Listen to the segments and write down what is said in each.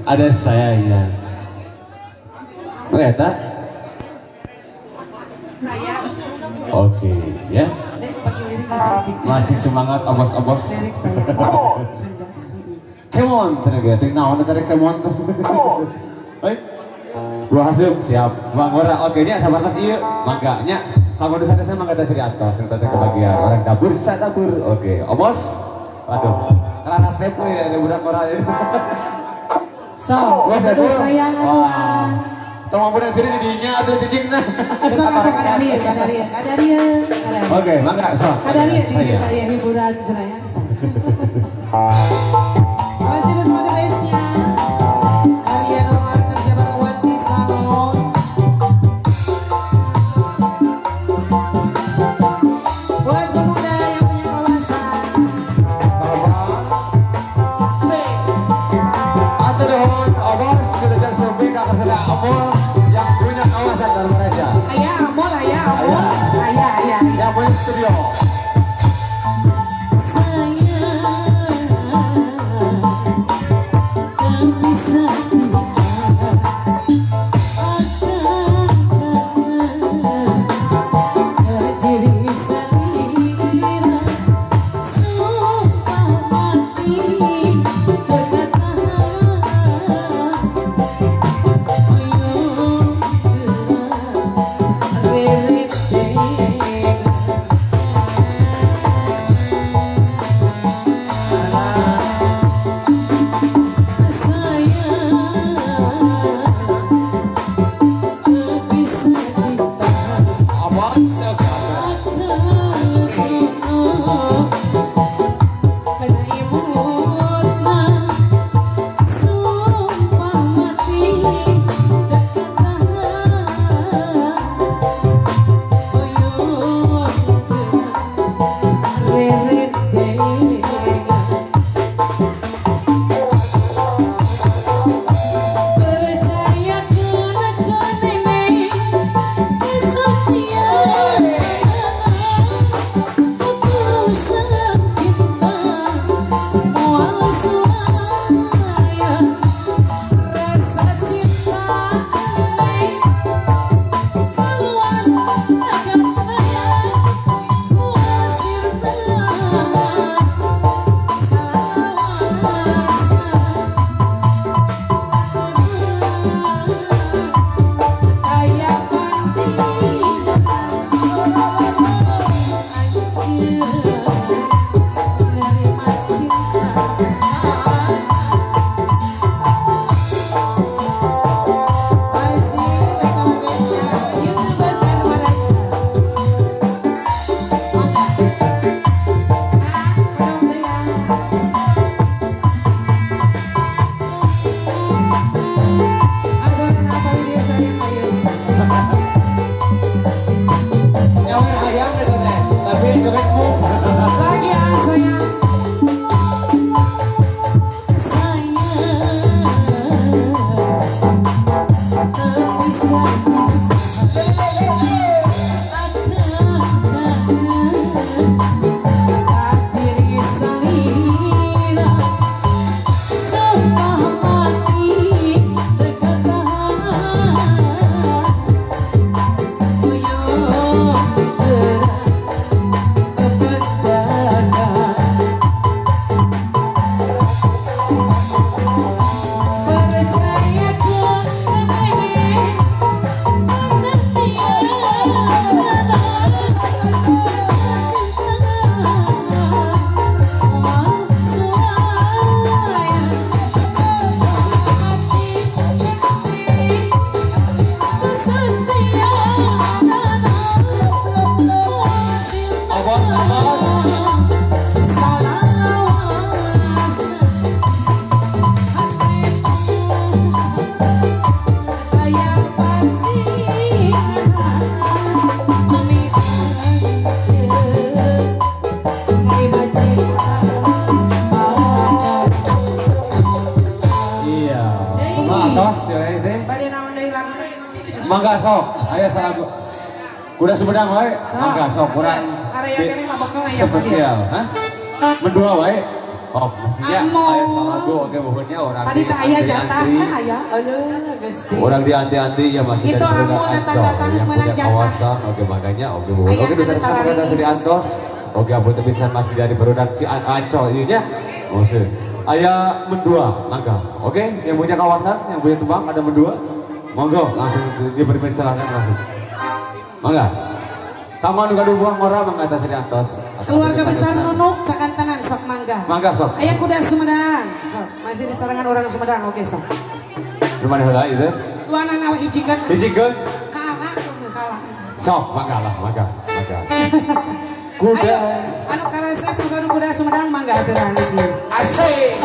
Ada saya ya. Oh ya tak? Saya. Oke ya. Masih semangat obos-obos. Come on, tenaga. Tinggal naon tadi come on tuh. Hei. Gua hasil siap. Bang Ora, oke nya sabar tas ieu. Mangga nya. Kamu di sana saya mangga tas di atas, ternyata kebagian orang dapur sa dapur. Oke, obos. Waduh. Karena resep we ada budak ora ini. So, aduh sayang aduh. Tong ampun sini di dinya atuh cicingna. Sok atuh kadarieu, kadarieu, kadarieu. Oke, mangga sok. Kadarieu di dieu aya hiburan cenah ya. Masih bersama The Best-nya. Arya Norman kerja bareng Wanti Salon. Buat pemuda yang punya kawasan. Atau dong, obos sudah jam sampai kakak sudah amol yang punya kawasan Dharma Raja. Ayah amol, ayah amol, ayah ayah. Yang punya studio. Mangga sok, ayo salagu. Kuda Sumedang wae, mangga sok kurang. Area kene mah bakal aya spesial, hah? Mendua wae. Oh, maksudnya aya salagu oke buhunnya orang tadi tak aya jatah aya eueuh Gusti. Orang di anti-anti ya masih itu amo datang-datang geus meunang jatah. Kawasan oke makanya oke buhun. Oke bisa dari antos. Oke ampun bisa masih dari barudak Ancol ini nya. Maksud aya mendua mangga. Oke, yang punya kawasan, yang punya tebang ada mendua. Monggo langsung dipersilakan langsung. Mangga. Taman gaduh buah ngora mangga tas di atas. Keluarga besar Nunuk sakantenan sok mangga. Mangga sok. Aya kuda Sumedang. Sok, masih di sarangan orang Sumedang. Oke sok. Rumah heula ieu teh? Tuanan awe hijikeun. Hijikeun. Kalah kalah. Sok mangga lah, mangga. Mangga. Kuda. Ayo, anu karasep kuda Sumedang mangga aturan iki. Asik.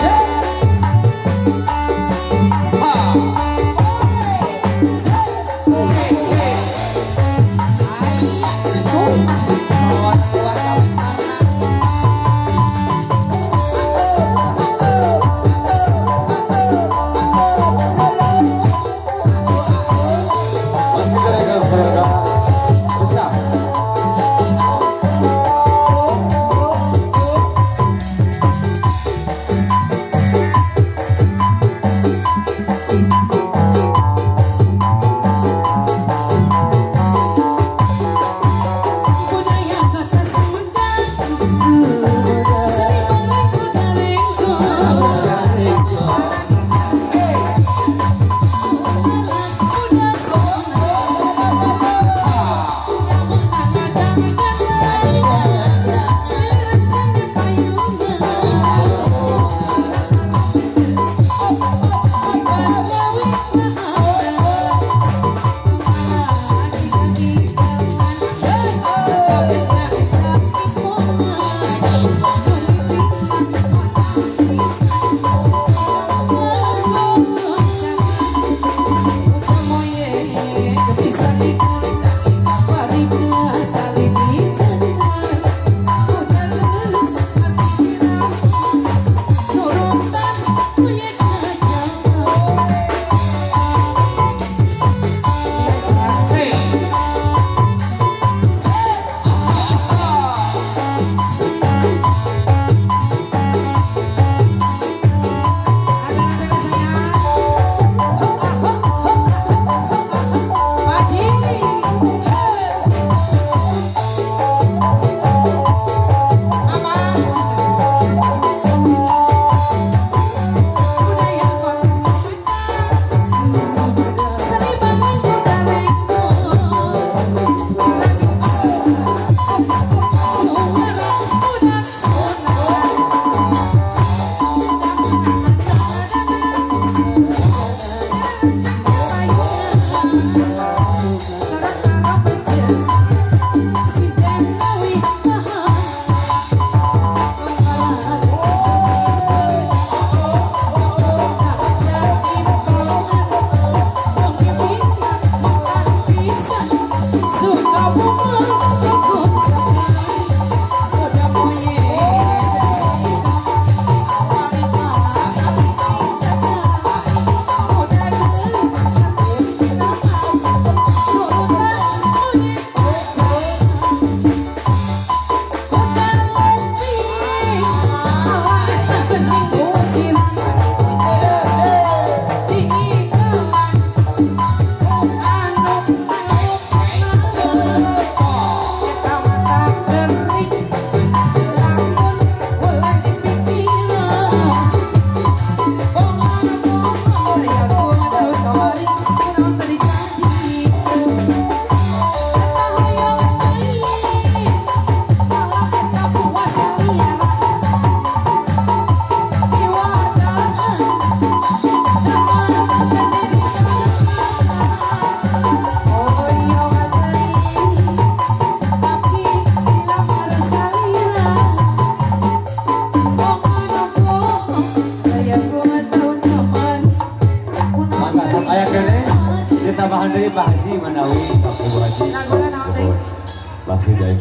Masih dari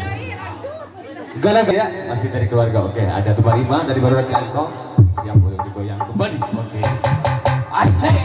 Galang ya, masih dari keluarga. Oke, ada Tubarima dari Barudak Ancol. Siap untuk digoyang kembali. Oke. Asik. Asik.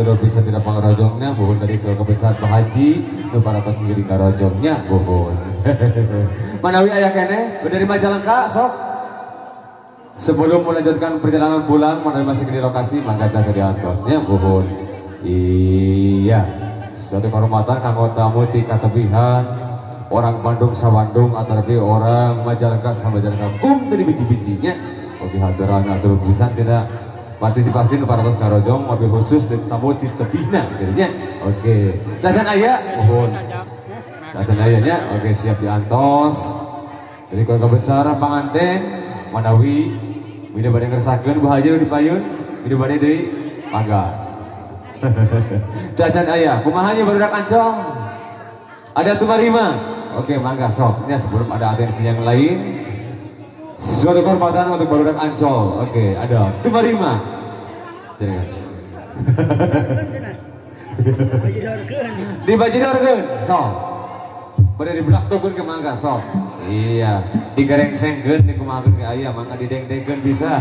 hatur pisan tina pangrojongna buhun dari keluarga besar Pak Haji nu parantos ngiring ngarojongnya buhun. Manawi aya keneh dari Majalengka sok. Sebelum melanjutkan perjalanan pulang manawi masih di lokasi mangga jasa diantosnya buhun. Iya, suatu kehormatan kanggo tamu ti katebihan orang Bandung Sawandung atau lebih orang Majalengka Samajalengka kum tadi biji-bijinya. Oke haturan atur pisan tidak partisipasi nu parantos ngarojong mobil khusus dari tamu ti tebihna gitu nya. Oke, cacan aya mohon. Cacan aya nya. Oke, siap diantos. Dari keluarga besar panganten manawi bida bade ngersakeun Bu Haji nu dipayun, bida bade deui mangga. Cacan aya, kumaha nya barudak ancong? Ada tumarima. Oke, mangga sok. Nya sebelum ada atensi yang lain. Suatu kehormatan untuk barudak Ancol. Oke, ada tumarima. Di bajidorkeun, sok. Bade dibelaktokeun ke mangga sok. Iya, digerengsengkeun dikumahakeun ke aya mangga dideng-dengkeun bisa.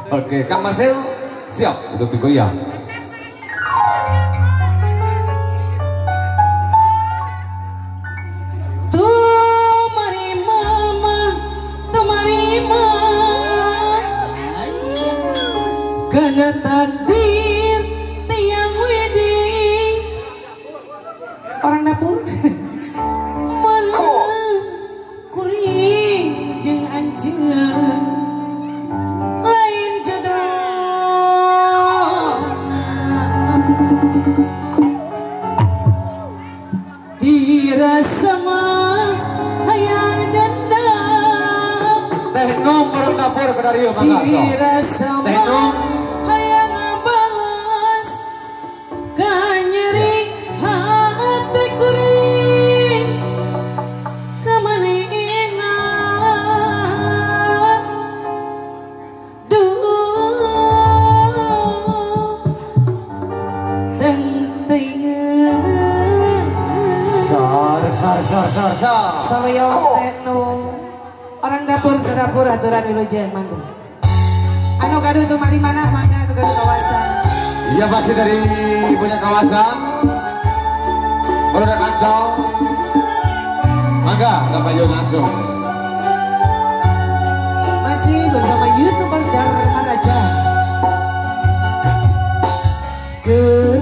Oke, Kang Marcel siap untuk digoyang. Karena takdir tiang wedding orang dapur malah kuring jeung anjeun lain jodoh dirasa mah hayang dendam teh nom orang dapur ke dario mangga dirasa teh nom orang dapur sedapur aturan wilujeng mangga. Anu gaduh tuh mari mana mangga anu gaduh kawasan. Iya pasti dari punya kawasan. Barudak Ancol. Mangga kapayun langsung. Masih bersama YouTuber Dharma Raja. Good.